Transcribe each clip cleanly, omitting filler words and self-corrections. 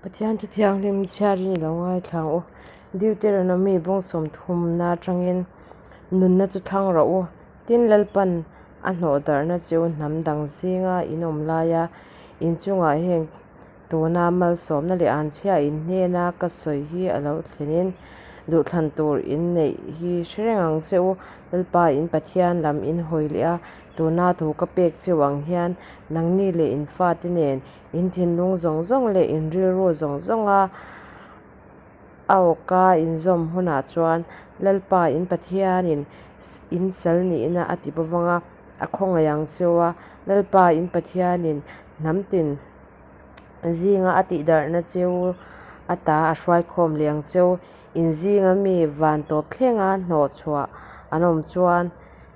Pathian Thu Thianghlim chhiarin i lo ngaithla ang u. Deuteronomy bawng sawmthumna atangin nunna chu thlang rawh u. Tin, Lalpan a hnawh darhna chu hnam dang zinga in awm laia in chungah heng tuna malsawmna leh anchhia in hnena ka sawi hi a lo thlenin duhthlan tur in neih hi hre reng ang che u. Lalpa in Pathian lam in hawi leh a, tuna thu ka pek cheu ang hian nangni leh in fate nen In thinlung zawng zawng leh in rilru zawng zawnga a awka inzawm hunah chuan Lalpa in Pathianin in sal nihna a ti bawk ang a, a khawngaih ang cheu a. Lalpa in Pathianin hnam tin zinga a tihdarhna cheu ata a hruaikhawm leh ang cheu. In zinga mi van tawp thlenga hnawh chhuah an awm chuan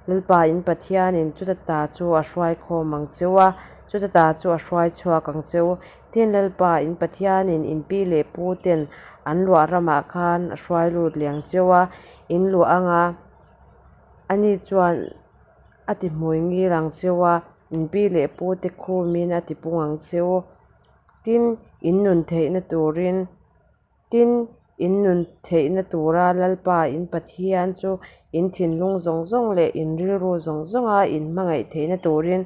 Lalpa in Pathianin chuta ta chu a hruai khawm ang cheu a, chuta ta chu a hruai chhuak ang cheu. Tin, Lalpa in Pathianin in pi leh pu ten an luah ramah khan a hruai lut leh ang cheu a, in luah anga ani chuan a ti hmui ngil ang cheu a, in pi leh pu te khumin a ti pung ang cheu. Tin, in nun theihna turin. Tin, in nun theihna tura Lalpa in Pathian chu in thinlung zawng zawng leh in rilru zawng zawnga in hmangaih theihna turin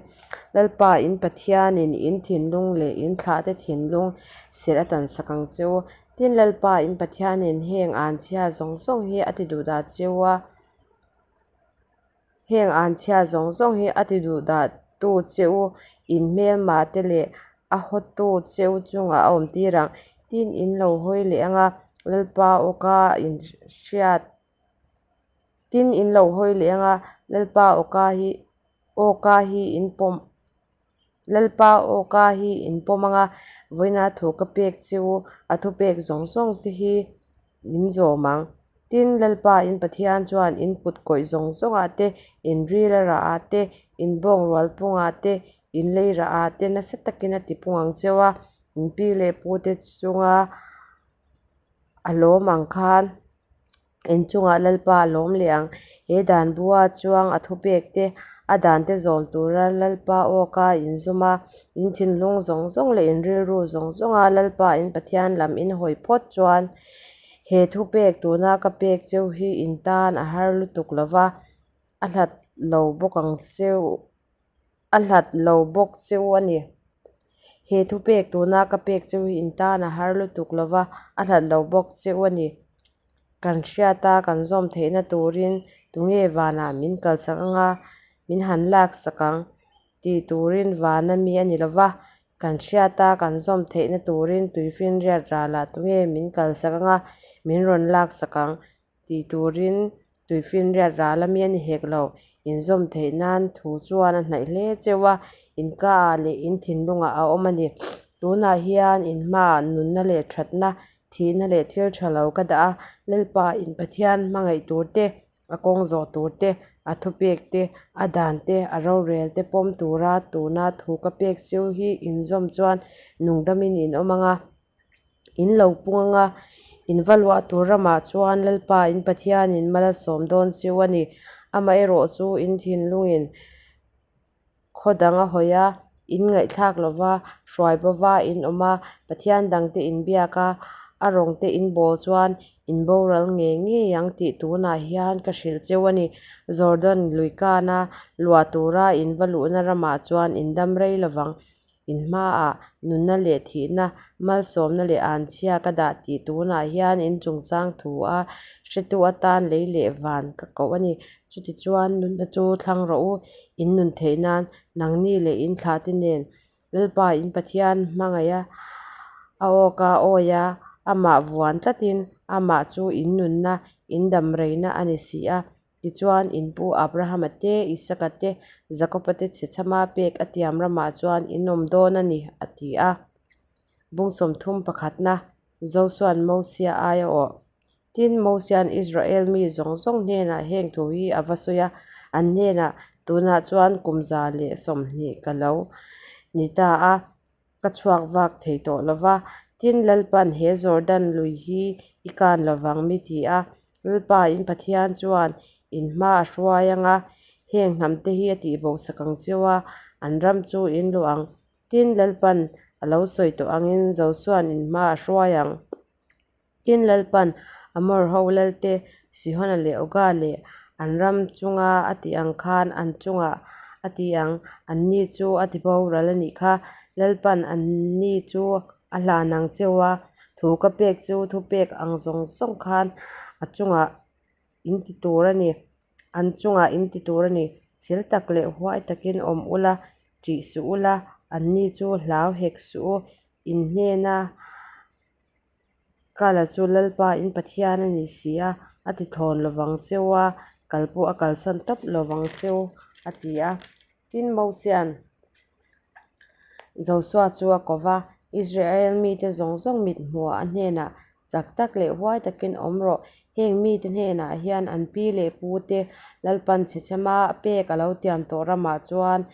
Lalpa in Pathianin in thinlung leh in thlahte thinlung serh a tansak ang che u. Tin, Lalpa in Pathianin heng anchhia zawng zawng hi a ti duhdah cheu a. Heng anchhia zawng zawng hi a ti duhdah tu che u, in hmelmah te leh a hawtu che u chungah a awm tir ang. Tin, in lo hawi leh ang a, Lalpa awka in hriat Tin, in lo hawi leh ang a, Lalpa awka hi awka hi in pawm Lalpa awka hi in pawm ang a, vawiina thu ka pek che u, a thupek zawng zawng te hi min zawm ang. Tin, Lalpa in Pathian chuan in kut kawih zawng zawngah te, in ril a rah ah te, in bawng rual pungah te, in lei rah ah te nasa takin a ti pung ang cheu a, in pi leh pu te chunga a lawm ang khan. Inchungah Lalpa a lawm leh ang. He dan bua chuang a thupek te, a dan te zawm tura Lalpa awka inzawm a, in thinlung zawng zawng leh in rilru zawng zawnga Lalpa in Pathian lam in hawi phawt chuan he thupek tuna ka pek cheu hi in tan a har lutuk lo va, a hlat lo bawk ang cheu. A hlat lo bawk cheu a ni. He thupek tuna ka pek cheu hi in tan a har lutuk lo va, a hlat lo bawk cheu a ni. Kan hriat a, kan zawm theihna turin tunge vanah min kalsak anga min han laksak ang tih turin vana mi a ni lo va, kan hriat a, kan zawm theihna turin tuifinriat ralah tunge min kalsak anga min rawn laksak ang Tih turin tuifinriat ral ami a ni hek lo. Inzawm theih nan thu chuan a hnaih hle cheu a, in ka ah leh in thinlungah a awm a ni. Tunah hian in hmaah nunna leh thatna, thihna leh thil tha lo ka dah a, Lalpa in Pathian hmangaih tur te, a kawng zawh tur te, a thupek te, a dan te, a rorel te pawm tura tuna thu ka pek cheu hi inzawm chuan nungdamin in awm ang a. In lo pung ang a, in va luah tur ramah chuan Lalpa in Pathianin mal a sawm dawn chiu a ni. Amaherawhchu in thinlungin khaw dang a hawi a, in ngaihthlak lova, hruai bova in awm a, Pathian dangte in biak a, a rawngte in bawl chuan in boral ngei ngei ang tih tunah hian ka hrilh cheu a ni. Jordan lui kana luah tura in va luhna ramah chuan in dam rei lovang. In hmaah nunna leh thihna, malsawmna leh anchhia ka dah tih tunah hian in chungchang thu a hretu atan lei leh van ka koh a ni. Chutichuan nunna chu thlang rawh u, in nun theih nan nangni leh in thlahte nen Lalpa in Pathian hmangaih a, a awka awi a, amah vuan tlatin amah chu in nunna, in damreina a ni si a. Tichuan, in pu Abrahama te, Isaka te, Jakoba te chhechhama pek a tiam ramah chuan in awm dawn a ni, a ti a. Bung 30 pakhatna, Josua'n Mosia ai a awh. Tin, Mosia'n Israel mi zawng zawng hnenah heng thu hi a va sawi a, an hnenah, Tunah chuan kum 120 ka lo ni ta a, Ka chhuak vak thei tawh lo va, tin Lalpa'n he Jordan lui hi i kan lo vang mi ti a. Lalpa in Pathian chuan in hma a hruai ang a, heng hnamte hi a tihbo sak ang cheu a, an ram chu in luah ang. Tin Lalpa'n A lo sawi tawh angin Josua'n in hma a hruai ang. Tin, Lalpa'n Amor-ho lalte Sihona leh Oga leh an ram chunga a tih ang khan an chungah a ti ang, anni chu a ti boral a nih kha. Lalpa'n anni chu a hlan ang cheu a, thu ka pek chu thupek ang zawng zawng khan a chungah in ti tur a ni, an chungah in ti tur a ni. Chhel tak leh huai takin awm ula, ṭih suh ula, anni chu hlau hek suh u, in hnena Kala chu Lalpa in Pathian a ni si a, a ti thlawn lovang cheu a, kal pawh a kalsan tawp lovang cheu, a ti a. Tin, Mosia'n Josua chu a ko va, Israel mite zawng zawng mit hmuhah a hnenah, Chak tak leh huai takin awm rawh, heng mite hnenah hian an pi leh pute Lalpan chhechhema pek a lo tiam tawh ramah chuan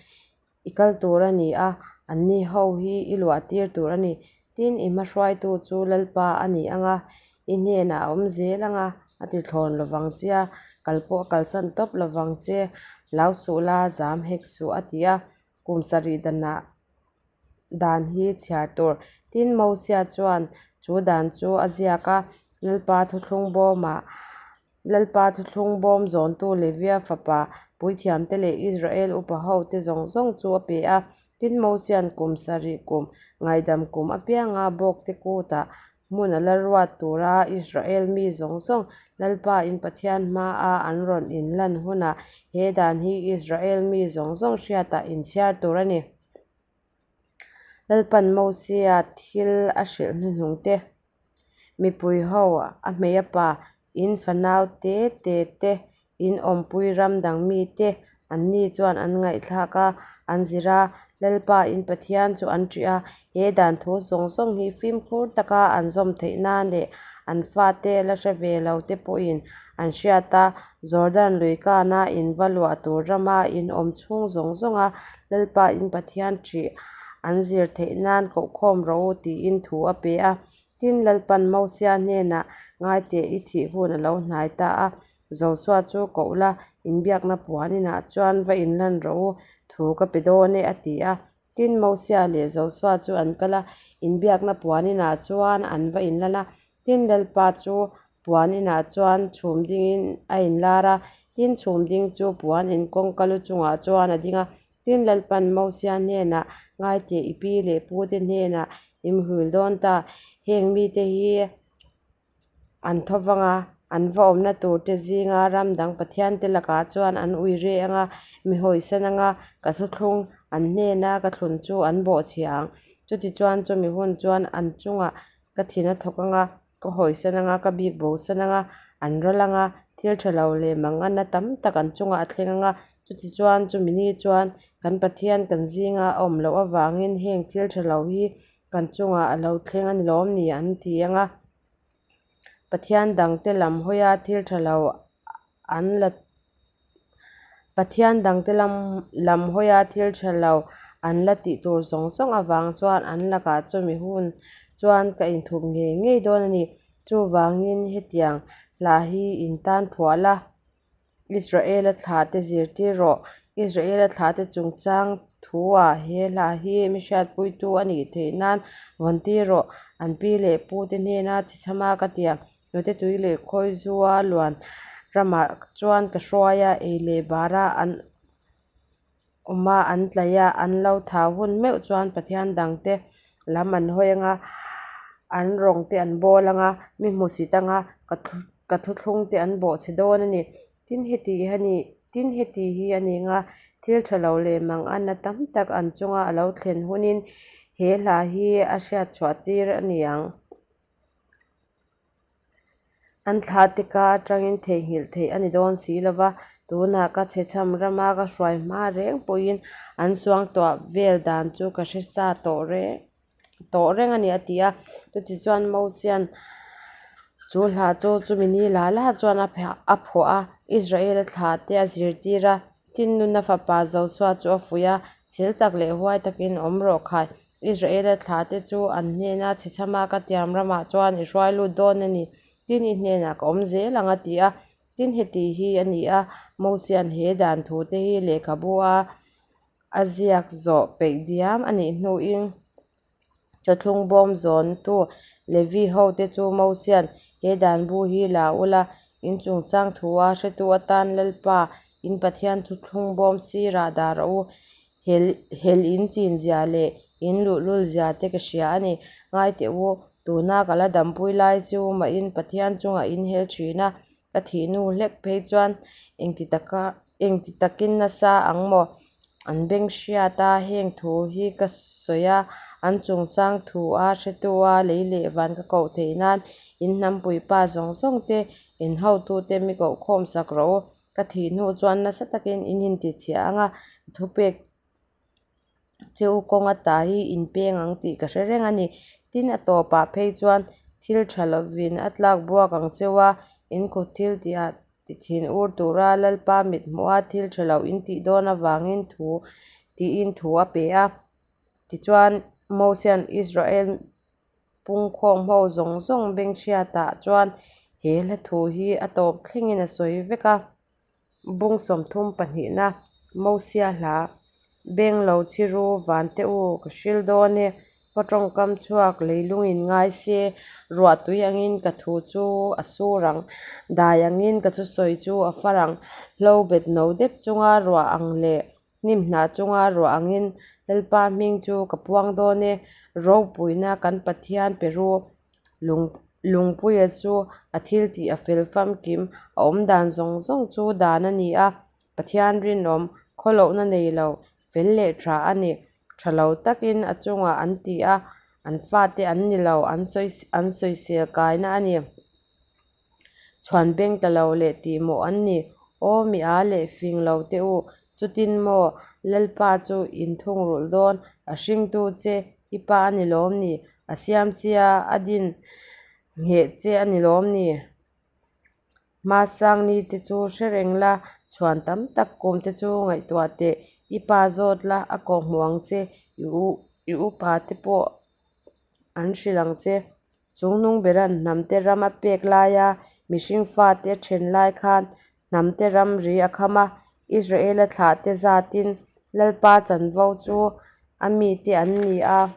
I kal tur a ni a, anni ho hi i luah tir tur a ni. Tin, i hmahruaitu chu Lalpa a ni ang a, i hnenah a awm zel ang a, a ti thlawn lovang che a, kal pawh a kalsan tawp lovang che. Hlau suh la, zam hek suh, a ti a. Kum sarih danah dan hi chhiar tur. Tin, Mosia chuan chu dan chu a ziak a, Lalpa thuthlung bawmah Lalpa thuthlung bawm zawntu Levia fapa puithiamte leh Israel upa hote zawng zawng chu a pe a. Tin, Mosia'n kum sarih kum ngaihdam kum apianga bawkte kutah hmun a la ruat tura Israel mi zawng zawng Lalpa in Pathian hmaa an rawn inlan hunah he dan hi Israel mi zawng zawng hriatah inchhiar tur a ni. Lalpa'n Mosia thil a hrilh hnuhnung te. Mipui ho a hmei a pa, in fanau te te te, in awmpui ram dang mi te, anni chuan an ngaihthlak a, an zir a, Lalpa in Pathian chu an ṭih a, he dan thu zawng zawng hi fimkhur taka an zawm theih nan leh an fate la hre ve lo te pawhin an hriat a, Jordan lui kana in va luah tur rama in awm chhung zawng zawnga Lalpa in Pathian ṭih an zir theih nan kohkhawm rawh u tiin thu a pe a. Tin, Lalpan Mosia hnenah ngaiteh i thih hun a lo hnai ta a, Josua chu koh la, inbiakna puan inah chuan va inlan rawh u, thu ka pe dawn e a ti a. Tin, Mosia leh Josua chu an kal a, inbiakna puan inah chuan an va inlan a. Tin, Lalpa chu Puan inah chuan chhum dingin a inlar a, tin chhum ding chu puan in kawngka lu chungah chuan a ding a. Tin Lalpan Mosia hnenah, Ngaiteh i pi leh pute hnenah i muhil dawn ta, heng mite hi an tho vang a, an va awmna turte zinga ram dang pathiante lakah chuan an ui reh ang a, mi hawisan ang a, ka thuthlung an hnena ka thlun chu an bawhchhia ang. Chutichuan chumi hun chuan an chungah ka thin a thawk ang a. Ka hawisan anga, ka bik bosan anga, an ral anga, thil tha lo leh manganna tam tak an chungah a thleng anga, chutichuan chumi ni chuan kan Pathian kan zinga a awm loh avangin heng thil tha lo hi kan chungah a lo thleng a ni lawm ni an ti anga, Pathian dangte lam hawia thil tha lo an la Pathian dangte lam lam hawia thil tha lo an la tih tur zawng zawng avang chuan an lakah chumi hun chuan ka inthup ngei ngei dawn a ni. Chuvangin hetiang hla hi in tan phuah la, Israela thlahte zirtir rawh. Israela thlahte chungchang thua he hla hi mi hriatpuitu a nih theih nan vawntir rawh. An pi leh pute hnena chhechhama ka tia. Hnute tui leh khawi zua luan ramah chuan ka hruai a, ei leh bara an awm a, an tlaih a, an lo thau hun meuh chuan Pathian dangte lam an hawi ang a, an rawng te an bawl ang a, mi hmusit ang a, ka thuthlung te an bawhchhe dawn a ni. Tin heti hi ni, tin heti hi a ni nga, thil tha lo leh mang anna tam tak an chunga a lo thlen hunin he hla hi a hriat chhuah tir a ni ang. An thlah tika atangin theihnghilh theih a ni dawn si lo va, tunah ka chhechham rama ka hruai hma reng pawhin an suangtuah vel dan chu ka hre sa tawh reng tawh reng a ni a ti a. Chutichuan Mosia'n chu hla chu chumi ni lah lah chuan a phuah a, Israel-a thlah te a zirtir a, tin nuna fapa Josua chu a fuih a, chhel tak leh huai takin awm rawh khai. Israela thlahte chu an hnena chhechhama ka tiam ramah chuan i hruai lut dawn a ni, tin i hnenah ka awm zel ang a ti a. Tin heti hi a ni a, Mosia'n he dan thute hi lehkhabu a a ziak zawh peih diam a nih hnuin. Thuthlung bawm zawntu Levi-hote chu Mosian, He dan bu hi la ula, in chungchang thua hretu atan Lalpa in Pathian thuthlung bawm sirah dah rawh u. Hel in chinzia leh in luhlulzia te ka hria a ni. Ngai teh u, tuna ka la dampui lai chu mahin Pathian chungah in hel thin a, ka thih hnu hlek phei chuan engti takin nasa ang maw? An beng hriata heng thu hi ka sawi a, an chungchang thua hretua lei leh van ka koh theih nan in hnampuipa zawng zawng te, in hotute mi kohkhawm sak rawh u. Ka thih hnu chuan nasa takin in intichhia ang a, ka thupek che u kawng ata hi in peng ang tih ka hre reng a ni. Tin, a tawpah phei chuan thil tha lovin a tlak buak ang cheu a, in kut thil tihah ti thin ur tura Lalpa mithmuha thil tha lo in tih dawn avangin thu tiin thu a pe a. Tichuan, Mosian Israel pungkhawm ho zawng zawng bengchhiatah chuan he hla thu hi a tawp thlengin a sawi vek a. Bung 30 pahnihna, Mosia hla, Beng lo chhi ru vante u ka hril dawn e, ka tawngkam chhuak leilungin ngai se, ruah tui angin ka thu chu a sur ang, dai angin ka thusawi chu a far ang, hlo bet no dep chunga ruah ang leh hnim hnah chunga ruah angin Lalpa hming chu ka puang dawn e, ropuina kan Pathian pe ru. Lungpuia chu a thil tih a fel famkim, a awm dan zawng zawng chu dan a ni a, Pathian rinawm, khawlohna nei lo, fel leh tha a ni. Tha lo takin a chungah an ti a, an fate an ni lo, an sawisel kaina a ni. Chhuan beng ta lo leh tih mawh an ni. Aw mi a leh fing lo teh u, chutin maw Lalpa chu in thungrulh dawn, a hringtu che i pa a ni lawm ni? A siam chia a din ngheh che a ni lawm ni? Hmasang ni te chu hre reng la, chhuan tam tak kum te chu ngaihtuah teh, i pa zawt la a kawhhmuh ang che, i upa te pawh an hrilh ang che. Chungnung beran hnamte ram a pek laia mihring fate a then lai khan hnamte ramri a kham a, Israela thlahte zatin Lalpa chanvo chu a mite an ni a,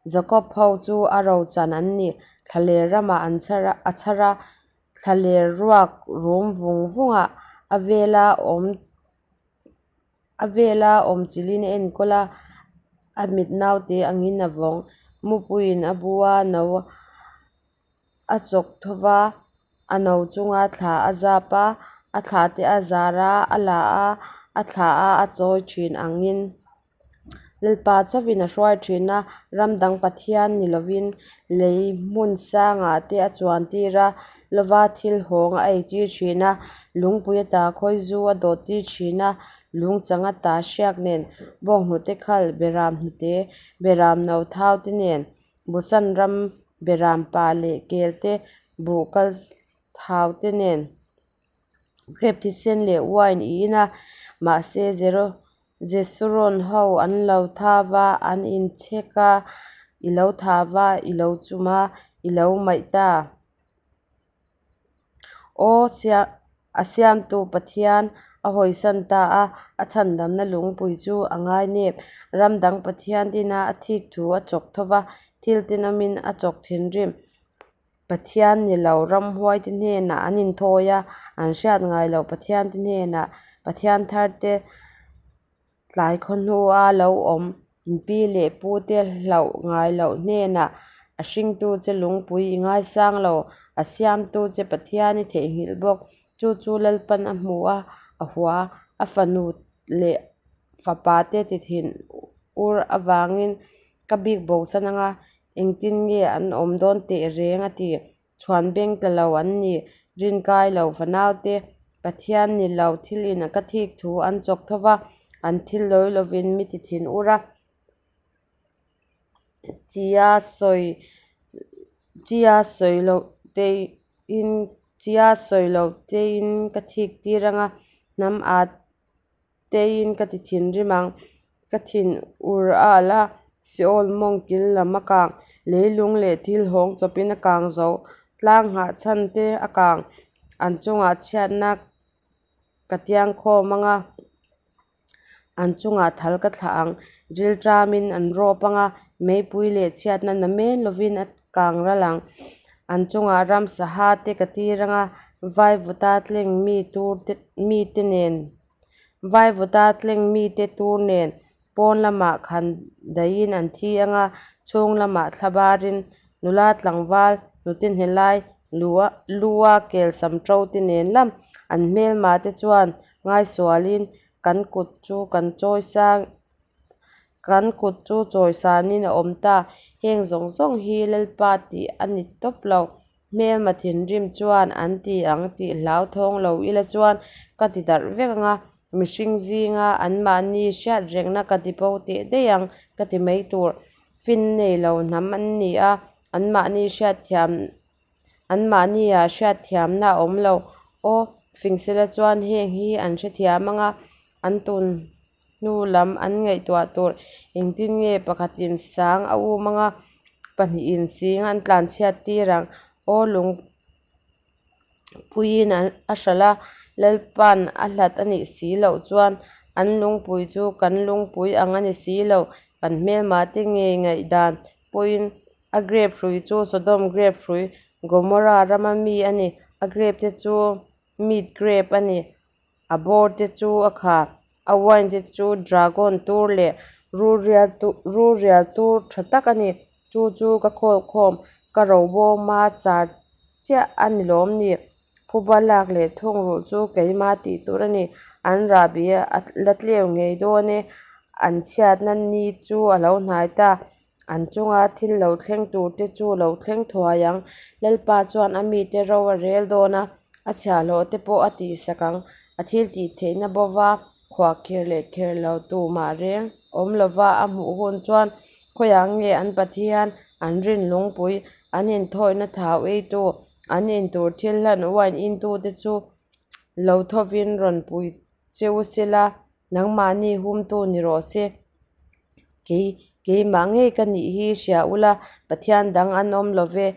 Jakob ho chu a rochan an ni. Thlaler ramah an a chhar a, thlaler ruak rum vung vungah a vela awm A vela awm chilhin a enkawl a, a mit naute angin a vawng. Mupuiin a bu a, no a chawk tho va, a no chunga thla a zap a, a thla te a zar a, a la a, a thla a, a chawi thin angin Lalpa chauhin a hruai thin a, ram dang Pathian ni lovin lei hmun sangah te a chuan tir a, lova thil hawng a eitir thin a, lungpui ata khawi zu a dawt tir thin a, lung chang ata hriak nen, bawnghnute khal, beram hnute, beram no thau te nen, busan ram beram pa leh kel te, buh kal thau te nen, grep thisen leh wine i in a, mahse zero Jesuron ho an lo thau a, an inchhek a, i lo thau a, i lo chum a, i lo maih ta. Aw, a siamtu Pathian a hawisan ta a, a chhandamna lungpui chu a ngai nep. Ram dang Pathian tina a thik thu a chawk tho va, thil tenawmin a chawk thinrim. Pathian ni lo ramhuaite hnenah an inthawi a, an hriat ngai loh Pathiante hnenah Pathian tharte tlai khawhnua lo awm in pi leh pute hlauh ngai loh hnenah a hringtu che lungpui i ngaisang lo, a siamtu che Pathian i theihnghilh bawk. Chu chu Lalpan a hmu a, a hua, a fanu leh fapa te ti thin ur avangin ka bik bosan anga Engtin nge an awm dawn teh reng a ti. Chhuan beng tla lo an ni. Rinkai lo fanaute Pathian ni lo thil in ka thik thu an chawk tho va, an thil lawi lovin mi ti thin ur a. Chia sawi chia sawi loh te in chia sawi loh te in ka thik tir anga hnam at Teiin ka ti thinrim ang. Ka thin ur a alh a, Seol mawng kil lam a kang, leilung leh thil hawng chawpin a kang zo, tlang nghah chhan te a kang, an chungah chhiatna ka tiang khawm ang a, an chungah thal ka thlah ang, ril ṭamin an rawp ang a, meipui leh chhiatna namen lovin a kang ral ang. An chungah ramsa ha te ka tir ang a, vaivuta tleng mi tur te mite nen vaivuta tleng mite tur nen pawn lamah khan daihin an thi ang a, chhung lamah thla barin nula tlangval hnute hne lai lua lua kelsam to te nen lam an hmelma te chuan ngaisualin kan kut chu kan chawisang Kan kut chu chawisanin a awm ta. Heng zawng zawng hi Lalpa tih a ni tawp lo. Hmelma thinrim chuan an ti ang tih hlauthawng lo ila chuan ka ti darh vek ang a, mihring zinga anmahni hriat rengna ka ti bo teh daih ang ka ti mai tur. Fin nei lo hnam an ni a, anmahni hriatthiam Anmahniah hriatthiamna a awm lo. Aw, Fingsela chuan heng hi an hrethiam ang a, an tun hnu lam an ngaihtuah tur. Engtin nge pakhatin sang a um ang a, pahnihin sing an tlanchhiat tir ang. Aw, lungpuiin a hralh a, Lalpa'n a hlat a nih si loh chuan an lungpui chu kan lungpui ang a ni si lo. Kan hmelmahte ngei ngaihdan pawhin A grep hrui chu Sodom grep hrui, Gomorrah rama mi a ni. A grep te chu meat grep a ni. A bawr te chu a kha. A wine te chu dragon tur leh rulrial tur tha tak a ni. Chu chu ka khawlkhawm, ka robawma char chiah a ni lawm ni? Phuba lak leh thungrulh chu keima tih tur a ni. An rahbi a la tleu ngei dawn e. An chhiatna ni chu a lo hnai ta. An chunga thil lo thleng turte chu lo thleng thuai ang. Lalpa chuan a mite ro a rel dawn a, a chhiahhlawhte pawh a tihsak ang. A thil tih theihna bova khuah kher leh kher lo tumah reng awm lova a hmuh hun chuan khawiah nge an Pathian, an rin lungpui, an inthawina thau eitu, an intur thil hlan wine intute chu lo thovin rawn pui che u sela, nangmahni humtu ni rawh se. Kei, keimah ngei ka nih hi hria ula, Pathian dang an awm lo ve.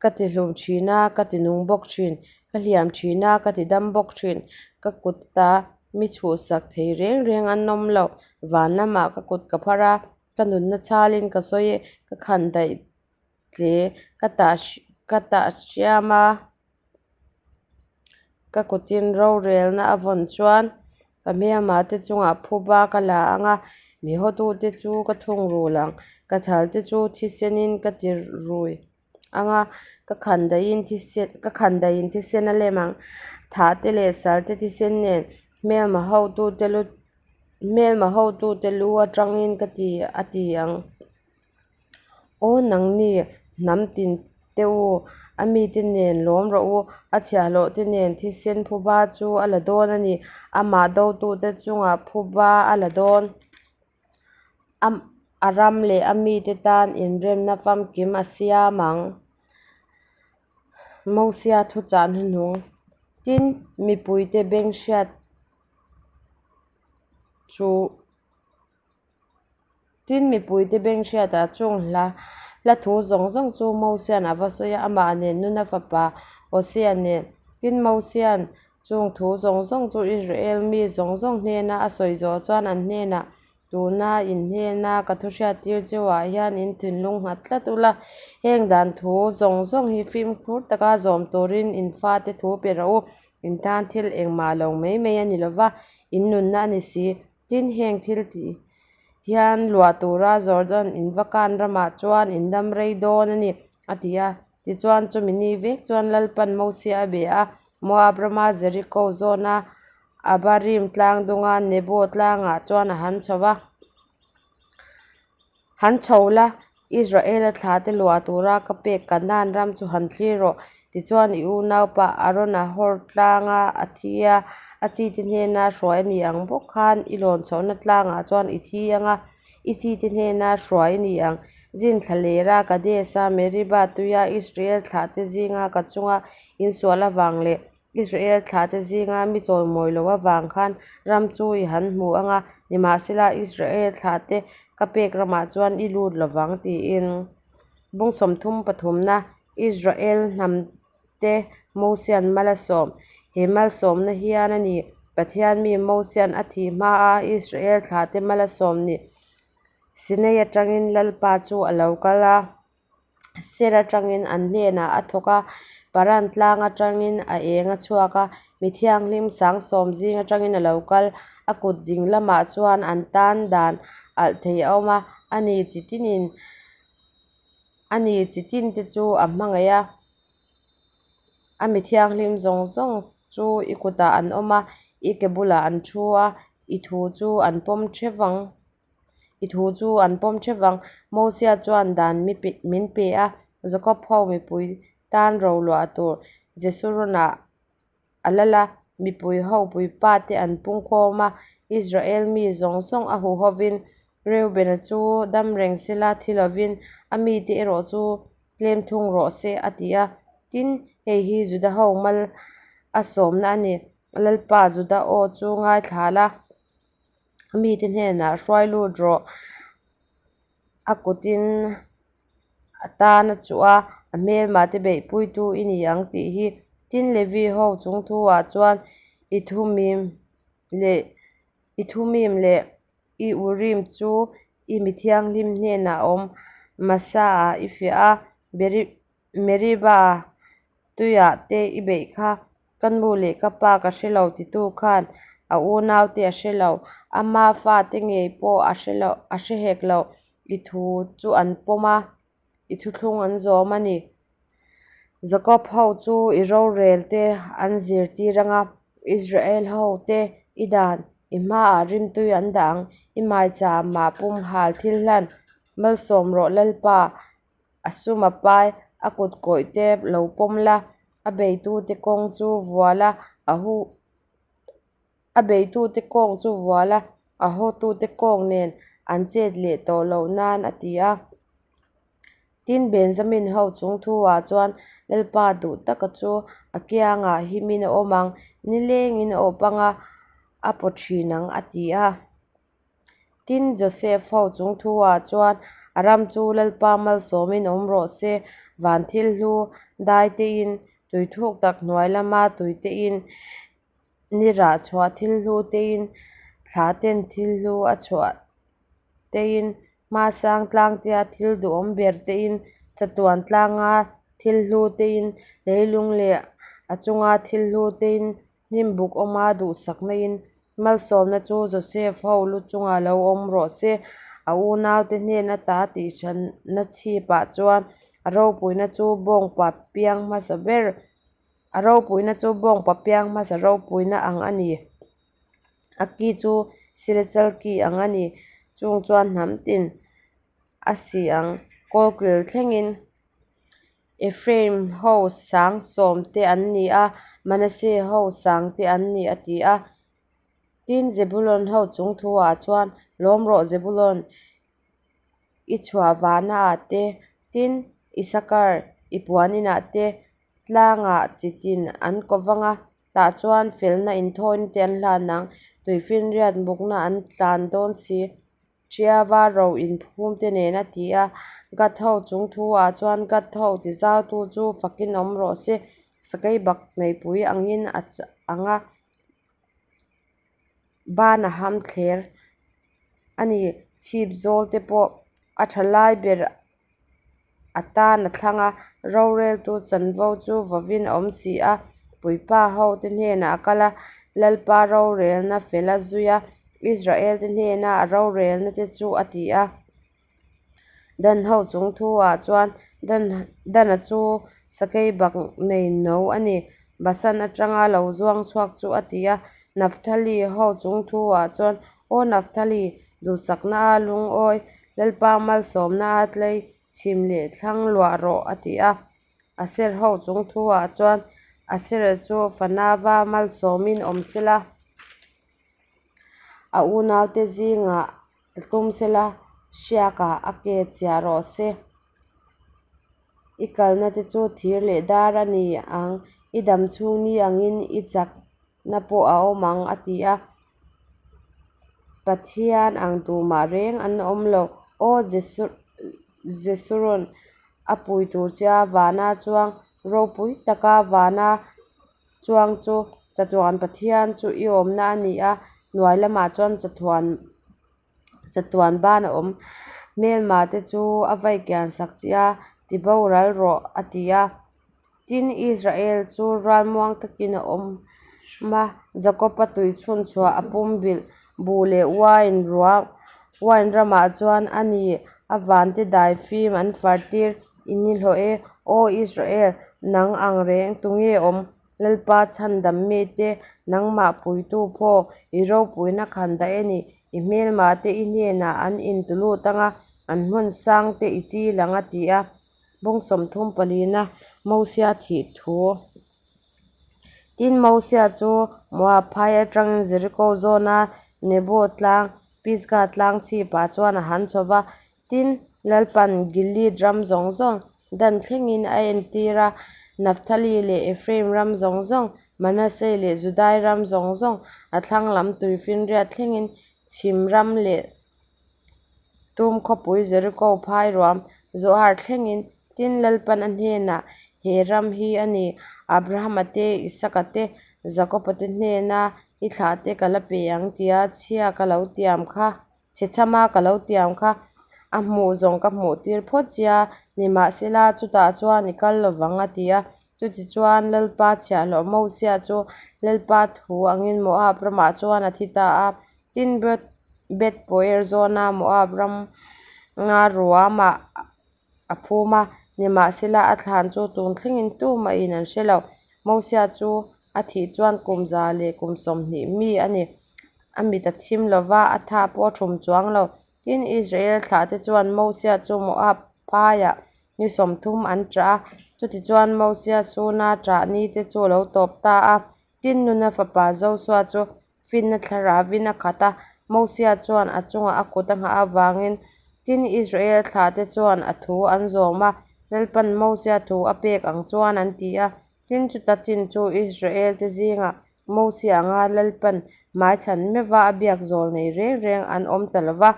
Ka ti hlum thin a, ka ti nung bawk thin. Ka hliam thin a, ka ti dam bawk thin. Ka kut ta mi chhuhsak thei reng reng an awm lo. Van lamah ka kut ka phar a, ka nunna chhalin ka sawi e, ka khan daih tle, ka tah ka tah hriam a. Ka kutin rorelna a vawn chuan ka hmelmah te chungah phuba ka la ang a, mi hawtute chu ka thungrul ang. Ka thal te chu thisenin ka ti rui ang a, ka khandaihin thisen ka khandaihin thisen a lem ang. Thah te leh sal te thisen nen hmelma hotute lu hmelma hotute lu atangin ka ti a ti ang. Aw nangni hnam tin te u, a mite nen lawm rawh u, a chhiahhlawh te nen thisen phuba chu a la dawn a ni, amah dotute chungah phuba a la dawn. A ram leh a mite tan inremna famkim a siam ang. Mosia thuchah hnuhnung. Tin, mipuite beng hriat chu. Tin, mipuite beng hriatah chung hla hla thu zawng zawng chu Mosia'n a va sawi a, amah nen Nuna fapa Hosea nen. Tin, Mosia'n chung thu zawng zawng chu Israel mi zawng zawng hnena a sawi zawh chuan an hnenah, Tuna in hnena ka thu hriattir cheuhah hian in thinlung nghat tlat ula, heng dan thu zawng zawng hi fimkhur taka zawm turin in fate thu pe rawh u, in tan thil engmah lo mai mai a ni lova, in nunna a ni si. Tin, heng thil tih hian luah tura Jordan in va kan ramah chuan in dam rei dawn a ni, a ti a. Tichuan, chumi ni vek chuan Lalpan Mosia a be a, Moab rama Jeriko zawna Abarim tlang dunga Nebo tlangah chuan a han chho va. Han chho la, Israela thlate luah tura ka pek Kanaan ram chu han thlir rawh. Tichuan, i unaupa Arona hawr tlanga a thi a, a chite hnena hruai a ni ang bawk khan i lawn chhohna tlangah chuan i thi ang a, i chite hnena hruai a ni ang. Zin thla lera Kadesh-a Meribah tuia Israel thlahte zinga ka chunga insual avang leh Israel thlahte zinga mi chawimawi lo avang khan ram chu i han hmu ang a, nimahsela Israel thlahte ka pek ramah chuan i lut lo vang tiin. Bung 30 pathumna Israel hnamte Mosian mal a sawm. He malsawmna hian a ni, Pathian mi Mosian a thih hmaa Israel thlahte mal a sawm ni. Sinai atangin Lalpa chu a lo kal a, Ser atangin an hnenah a thawk a, Paran tlang atangin a eng a chhuak a, Mi thianghlim sangsawm zing atangin a lo kal. A kut ding lamah chuan an tan dan alh thei a awm a, a ni chitinin a ni chitinte chu a hmangaih a. A mi thianghlim zawng zawng chu i kutah an awm a, i ke bulah an thu a, i thu chu an pawm theuh vang. I thu chu an pawm theuh vang. Mosia chuan dan mi pe min pe a, Jakob ho mipui tan roluah tur Jesurun-ah a lal a, mipui ho puipa te an pung khawm a, Israel mi zawng zawng a huhovin Reubena chu dam reng sela thi lovin a mite erawh chu tlem thung rawh se a ti a. Tin, hei hi Juda ho mal a sawmna a ni. Lalpa Juda aw chu ngaithla la, a mite hnenah hruai lut rawh, a kutin a tan a chuh a, a hmelmah te beihpuitu i ni ang tih hi. Tin, Levi ho chung thuah chuan i Thumim leh i Thumim leh i Urim chu i mi thianghlim hnenah a awm. Masa-ah i fiah a, Meriba tuiah te i beih kha. Ka nu leh ka pa ka hre lo titu khan a unaute a hre lo, ama fate ngei pawh a hre lo a hre hek lo. I thu chu an pawm a, i thuthlung an zawm a ni. Jakob ho chu i rorel te an zirtir ang a, Israel ho te i dan, i hmaah rimtui an dah ang, i maichama pumhal thil hlan malsawm rawh Lalpa. A sum a pai, a kut kawih te lo pawm la, a beitute kawng chu vual a, a hu a beitute kawng chu vual a, a hawtute kawng nen an chet leh tawh loh nan a ti a. Tin, Benjamin ho chung thuah chuan Lalpa duh taka chu a kiangah himin a awm ang, nilengin a awp ang a, a paw thin ang a ti a. Tin, Josef ho chung thuah chuan a ram chu Lalpa malsawmin awm rawh se, van thil hlu dai tein, tui thuk tak hnuai lama tui tein, ni rah chhuah thil hlu tein, thla ten thil hlu a chhuah tein, hmasang tlangtea thil duhawm ber tein, chatuan tlanga thil hlu tein, leilung leh a chunga thil hlu tein, Hnim buk awma duhsakna in malsawmna chu Joseph ho lu chungah lo awm rawh se. A unaute hnen ata tihhranna chhipah chuan a ropuina chu bawngpa piang hmasa ber a ropuina chu bawngpa piang hmasa ropuina ang a ni. A ki chu silachal ki ang a ni. Chung chuan hnam tin a si ang kawlkil thlengin. Ephraim ho sang sawm te an ni a, Manasseh ho sang te an ni a ti a. Tin, Zebulun ho chung thuah chuan, Lawm rawh Zebulun, i chhuah vahna ah te, tin, Isakar, i puan inah te, tlangah chitin an ko vang a, Tah chuan felna inthawina te an hlan ang, tuifinriat mukna an tlan dawn si. Ṭiava ro inphum te nen a ti a, Gad ho chung thu ah chuan Gad ho tizautu chu fakin awm rawh se, Sakeibak neipui angin a ang a, ban a ham thler a ni. Chhip zawl te pawh a tha lai ber a tan a thlang a, roreltu chanvo chu vawin a awm si a, puipa hote hnenah a kal a, Lalpa rorelna fel a zui a, Israel te hnena a rorelna te chu a ti a. Dan ho chung thuah chuan Dan Dana chu sakeibak nei no a ni, Basan atanga lo zuang chhuak chu a ti a. Naftali ho chung thuah chuan, Aw Naftali, duhsakna a lungawi, Lalpa malsawmna a tlei chhim leh thlang luah rawh, a ti a. Aser ho chung thuah chuan Asera chu fanava malsawmin awm sela, a unaute zingah tla tlum sela, hriakah a ke chiah rawh se. I kalna te chu thir leh dar a ni ang, i dam chhung ni angin i chakna pawh a awm ang, a ti a. Pathian ang tumah reng an awm lo. Aw Jesurun, a pui tur che a vana chuang, ropui taka vana chuang chu chatuan Pathian chu i awmna a ni a, hnuai lamah chuan chathuan. Chatuan ban a awm. Hmelma te chu a vai kian sak che a, ti boral rawh, a ti a. Tin, Israel chu ralmuang takin a awm a, Jakoba tuichhunchhuah a pumbilh buh leh uain ruah uain ramah chuan a ni a vante daifim an fartir i nihlawh e. Aw Israel, nang ang reng tunge awm? Lalpa chhandam mite, nangmah puitu phaw, i ropuina khan dah e ni. I hmelmate i hnenah an intulut ang a, an hmun sangte i chil ang, a ti a. Bawng 30 palina Mosia thih thu. Tin, Mosia chu Moab phai atangin Jeriko zawna Nebo tlang, Pisgah tlang chhipah chuan a han chho va. Tin, Lalpan Gilead ram zawng zawng dan thlengin a entir a, Naphtali leh Ephraim ram zawng zawng, Manasseh leh Judai ram zawng zawng, a thlang lam tuifinriat thlengin chhim ram leh Tum khawpui Jeriko phai ruam Zoar thlengin tin Lalpan a hnenah he ram hi a ni, Abrahama te, Isaka te, Jakoba te hnena i thlahte ka la pe ang tia chhia ka lo tiam kha, chhechhama ka lo tiam kha a hmuh zawng ka hmuh tir phawt chia, nimahsela chutah chuan i kal lovang a ti a. Chutichuan Lalpa chhiahhlawh Mosia chu Lalpa thu angin Moab ramah chuan a thi ta a. Tin, Beth Poer zawna Moab rama ruamah a phum a, nimahsela a thlan chu tun thlengin tumahin an hre lo. Mosia chu a thih chuan kum 120 mi a ni. A mit a thim lo va, a tha pawh a thum chuang lo. Tin, Israel thlahte chuan Mosia chu Moab phaiah ni 30 an ṭah a, chutichuan Mosia suna ṭah nite chu a lo tawp ta a. Tin, Nuna fapa Josua chu Finna thlaravin a khat a, Mosia chuan a chungah a kut a nghah avangin tin Israel thlahte chuan a thu an zawm a, Lalpan Mosia thu a pek ang chuan an ti a. Tin chuta chin chu Israel te zingah Mosia anga Lalpan hmaichhan meuhva a biak zawl nei reng reng an awm ta lo va.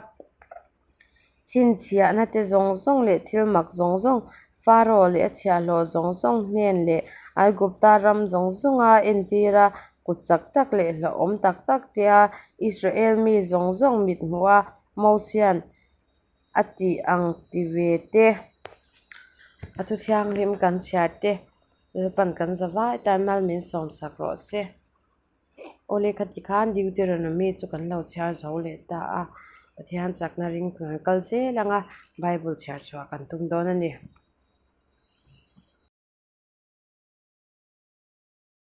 Chhinchhiahna te zawng zawng leh thil mak zawng zawng, Pharaoh leh a chhiahhlawh zawng zawng hnen leh Aigupta ram zawng zawnga entir a, kut chak tak leh hlauhawm tak tak tia Israel mi zawng zawng mit hmuh a Mosia'n a tih ang ti ve te. A thu thianghlim kan chhiar te, Lalpan kan za vai tan mal min sawmsak rawh se. Awle khati khan Deuteronomy chu kan lo chhiar zo leh ta a, Pathian chakna ring kan kal zel ang a, Bible chhiar chhuah kan tum dawn a ni.